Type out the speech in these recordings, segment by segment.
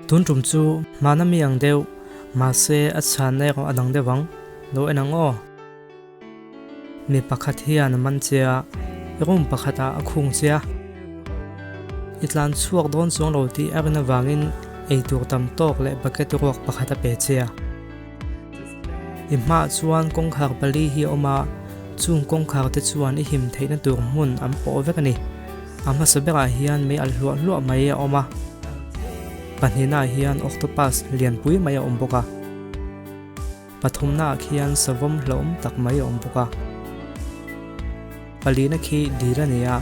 Tun tum chu hmana mi ang deuh, mahse a chhanna erawh a dang deuh ang. Lo en ang aw. Mi pakhat hian a man che a, room pakhatah a khung che a. I tlan chhuak dawn chuang lo tih a rin avangin eitur tam tawk leh bucket ruak pakhat a pe che a. I hmaah chuan kawngkhar pali hi a awm a, chung kawngkhar te chuan i him theihna tur hmun an pawh vek a ni. A hmasa berah hian mei alh hluah hluah mai a awm a, pahnihnaah hian octopus lianpui mai a awm bawk a, pathumnaah khian savawm hlauhawm tak mai a awm bawk a, palina khi dil a ni a,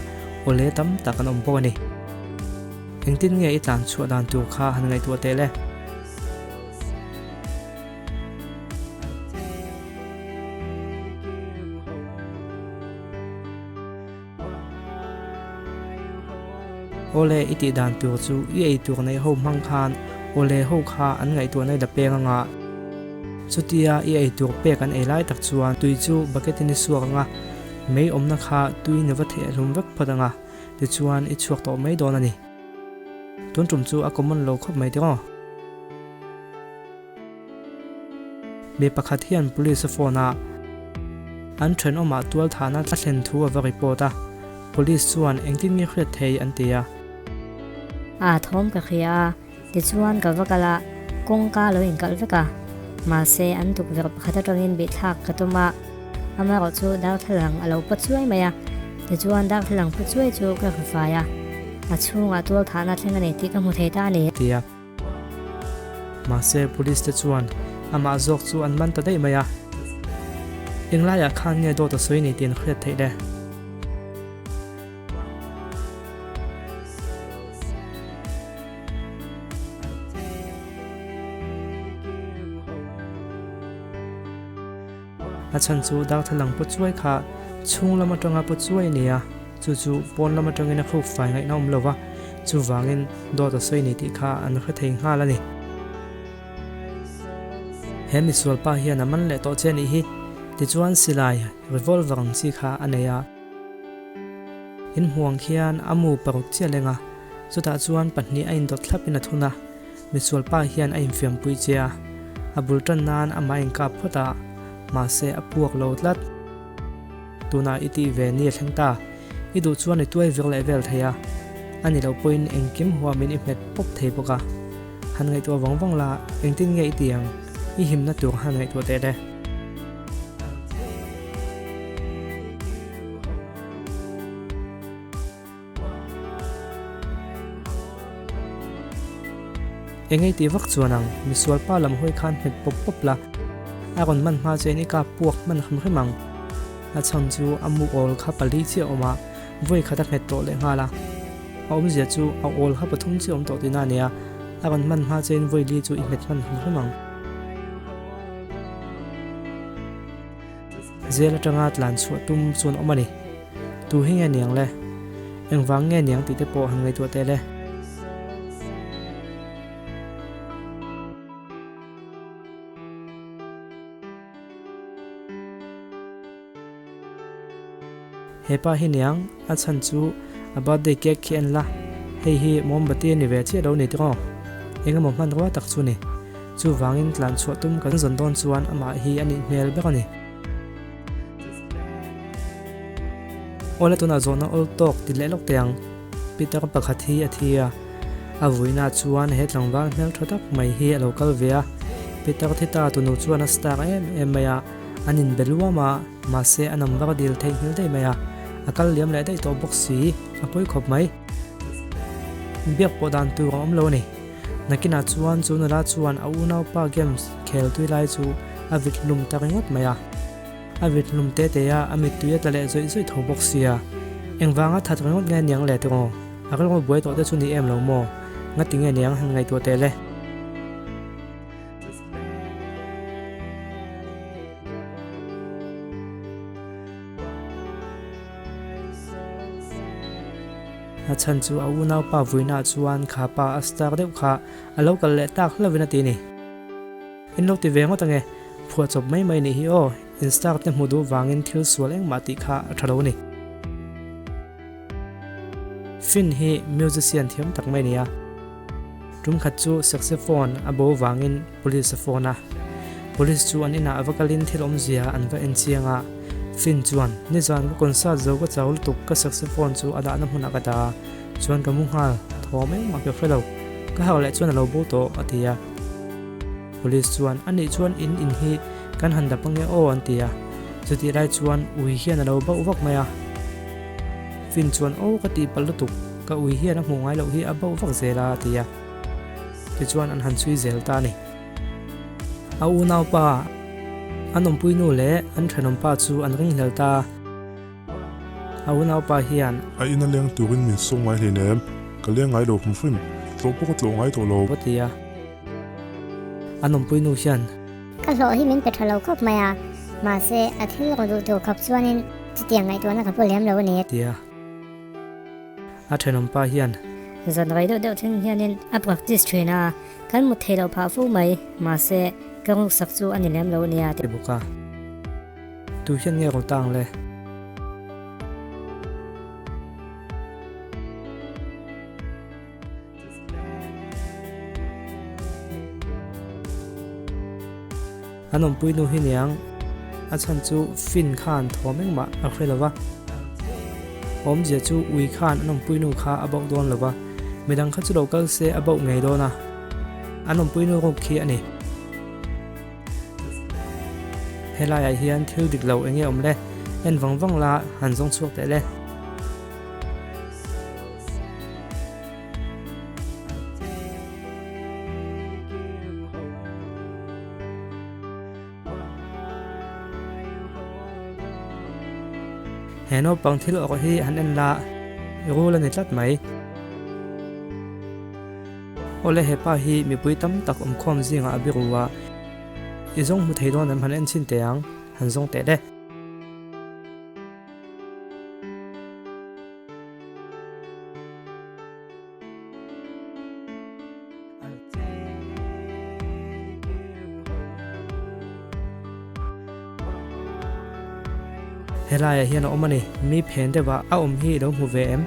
awle tam tak an awm bawk a ni. Engtin nge i tlan chhuah dan tur kha han ngaihtuah teh le? Awle i tih dan tur chu i ei tur neih ho hmang khan awle ho kha an ngaihtuahna i la peng anga. Chutia i ei tur pek an ei lai tak chuan tui chu bucket in i suak anga, mei awmna kha tui ni va theh hlum vek phawt anga, tichuan i chhuak tawh mai dawn a ni. Tun tum chu a common lo khawp mai tiraw? Mi pakhat hian police a phone a, an thenawmah tualthahna a thlen thu a va report a, police chuan engtin nge hriat thei an ti a. A thawm ka hria a, tichuan ka va kal a, kawngka lo inkalh vek a, mahse an tukverh pakhat atangin bihthlak ka tum a, amaherawh chu darthlalang a lo pawt chuai mai a, tichuan darthlalang pawt chuai chu ka hru fai a, a chhungah tualthahna thleng a nei tih ka hmu thei ta a ni. Ti a. Mahse police te chuan amah zawk chu an man ta daih mai a, englaiah khan nge dawt a sawi ni tih an hriat theih le? A chhan chu darthlalang paw chuai kha chhung lam atanga paw chuai a ni a, chu chu pawn lam atangin a khuk fai ngaihna awm lo va, chuvangin dawt a sawi ni tih kha an hre thei nghal a ni. He misual pa hian a man leh tawh che a nih hi, tichuan silai revolver ang chi kha a nei a. In hmuang khian a mu paruk chiah leng a, chutah chuan pahnih a indawt thlapin a thun a. Misual pa hian a infiampui che a, a bul tan nan amah a inkap phawt a, mahse a puak lo tlat. Tunah i tih ve ni a thleng ta, i duh chuan i tuai vir leh vel thei a, a ni loh pawhin engkim huamin i hmet pawp thei bawk a. Han ngaihtuah vang vang la, engtin nge i ti ang, i himna tur han ngaihtuah teh le. Engei tih vak chuan ang, misual pa lam hawi khan hmet pawp pawp la, a rawn man hma chuan i kap puak hman hrim hrim ang. A chhan chu a mu awl kha pali chiah awm a, vawi khat a hmet tawh leh nghal a. A awmzia chu a awl kha pathum chiah awm tawh tihna a nia, a rawn man hma chuan vawi li chu i hmet hman hrim hrim ang. Zel atanga tlan chhuah tum chuan awm a ni. Tu hi nge niang le? Engvang nge niang tih te pawh han ngaihtuah teh le. He pa hi niang, a chhan chu a birthday cake khi en la, hei hi mombati a ni ve chiah lo ni tiraw? Engemaw hmanrua tak chu ni. Chuvangin tlan chhuah tum kan zawn dawn chuan amah hi a nih hmel ber a ni. Awle tunah zawhna awl tawk ti leh lawk teh ang. Peter pakhat hi a thi a, a vuina chuan he tlangval hmel tha tak mai hi a lo kal ve a. Peter thi ta tunu chuan a star em em mai a, an inbe luam a, mahse a number dil theih nghil daih mai a, a kal liam leh daih tawh bawk si, a pawi khawp mai. Biak pawh dan tur a awm lo a ni. Nakinah chuan chu nula chuan a unaupa games khel tui lai chu a vit hlum ta ringawt mai a. A vit hlum te te a, a mittui a tla leh zawih zawih tho bawk sia. Engvanga that ringawt nge niang le tiraw? A rilru buai tawh te chu ni em lo maw? Ngati nge niang han ngaihtuah teh le? A chhan chu a unaupa vuinaah chuan kha pa a star deuh kha a lo kal leh tak hlauhin a ti ni. In lo ti ve ngawt ange, phuahchawp mai mai nih hi aw, in star te hmu duh vangin thil sual engmah tih kha a tha lo a ni. Finn hi musician thiam tak mai a ni a. Tum khat chu saxophone a bo vangin police a phone a. Police chu an inah va kalin thil awmzia an va en chiang a. Finn chuan, Nizan ka concert zo ka chau lutuk ka saxophone chu a dahna hmunah ka dah a, chuan ka mu nghal, thawm engmah ka hre lo. Ka harh leh chuan a lo bo tawh, a ti a. Police chuan, A nih chuan in in hi kan han dap ange aw, an ti a. Chutih lai chuan ui hian a lo bauh vak mai a. Finn chuan, Aw ka tihpalh lutuk, ka ui hian a hmuh ngai loh hi a bauh vak zel a, a ti a. Tichuan an han chhui zel ta a ni. A unaupa, an awmpuinu leh an thenawmpa chu an ringhlel ta a. A unaupa hian. A ina leng turin min sawm ngai hleinem, ka leng ngai lo hmu hrim, tlawh pawh ka tlawh ngai tawh lo. A ti a. An awmpuinu hian. Ka hlawh hi min pe tha lo khawp mai a, mahse a thil raw duh tur khawp chuanin chutiang ngaihtuahna ka pu lem lo a ni. A ti a. A thenawmpa hian. Zan rei deuh deuh thleng hianin a practice thin a, kan mut theih loh phah fo mai, mahse ka ruksak chu a ni lem lo a nia. Ti bawk a. Tu hian nge rawn tang le? An awmpui nu hi niang, a chhan chu Finn khan thawm engmah a hre lo va. Awmzia chu ui khan an awmpui nu kha a bauh dawn lo va, midang kha chu lo kal se a bauh ngei dawn a, an awmpui nu ruk khi a ni. Helaiah hian thil dik lo enge awm le? En vang vang la, han zawng chhuak teh le. He naupang thil awrh hi han en la, rul a ni tlat mai. Awle hepa hi mipui tam tak awmkhawm zingah a biru a, i zawng hmu thei dawn em han en chhin teh ang, han zawng teh le. Helaiah hian a awm a ni, mi phen deuh ah a awm hi i lo hmu ve em?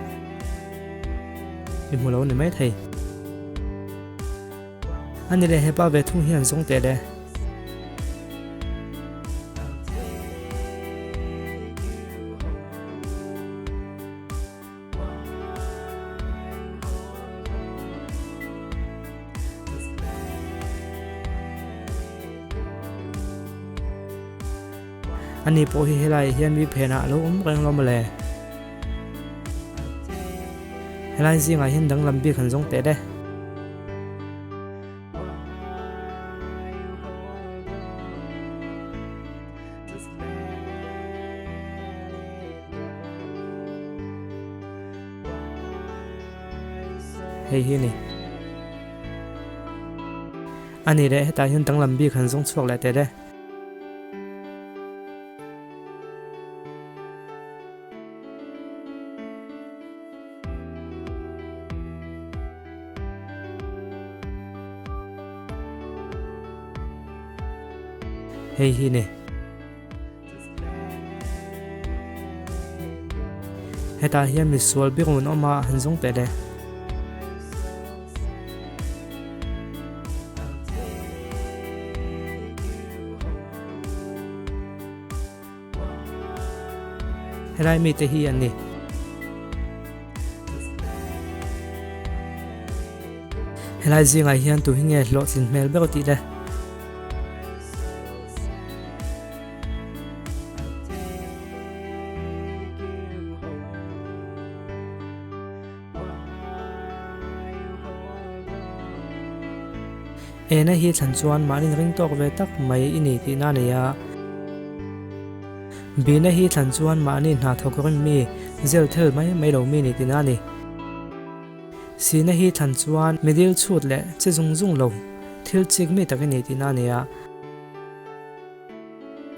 I hmu lo ni maithei. A ni le hepa ve thung hian zawng teh le. Ani pawh hi helaiah hian mi phenah a lo awm reng lo mawle. Helai zingah hian danglam bik han zawng teh le. Hei hi a ni. A ni leh hetah hian danglam bik han zawng chhuak leh teh le. Hei hi ni. Hetah hian misual birun awm a han zawng teh le. Helai mite hi an ni. Helai zingah hian tu hi nge hlawhtlin hmel ber tih le. Ena hi thlan chuan mahni ring tawk ve tak mai i ni tihna a nei a. Bina hi thlan chuan mahni hna thawk rim mi, zel thel mai mai lo mi ni tihna a ni. Sina hi thlan chuan mi dil chhut leh che zung zung lo, thil chik mi tak i ni tihna a ni a.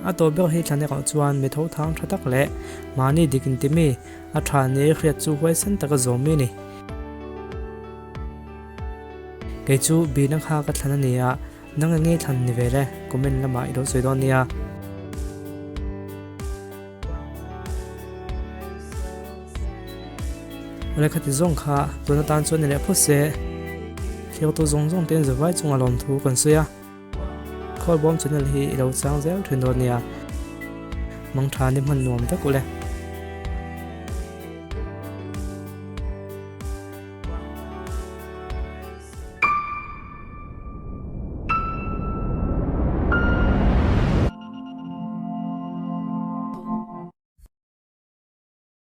A tawp ber hi thlan erawh chuan mi tho thang tha tak leh mahni dik inti mi, a tha ni hriat chu huaisen taka zawm mi a ni. Kei chu Bina kha ka thlan a ni a, nang eng nge thlan ni ve le? Comment lamah i lo sawi dawn nia. Awle khati zawng kha tun atan chuan ni leh phawt se. Thirtu zawng zawng ten zavai chunga lawmthu kan sawi a. Khawlbawm channel hi i lo chang zel thin dawn nia. Mangtha ni hman nuam vek ule.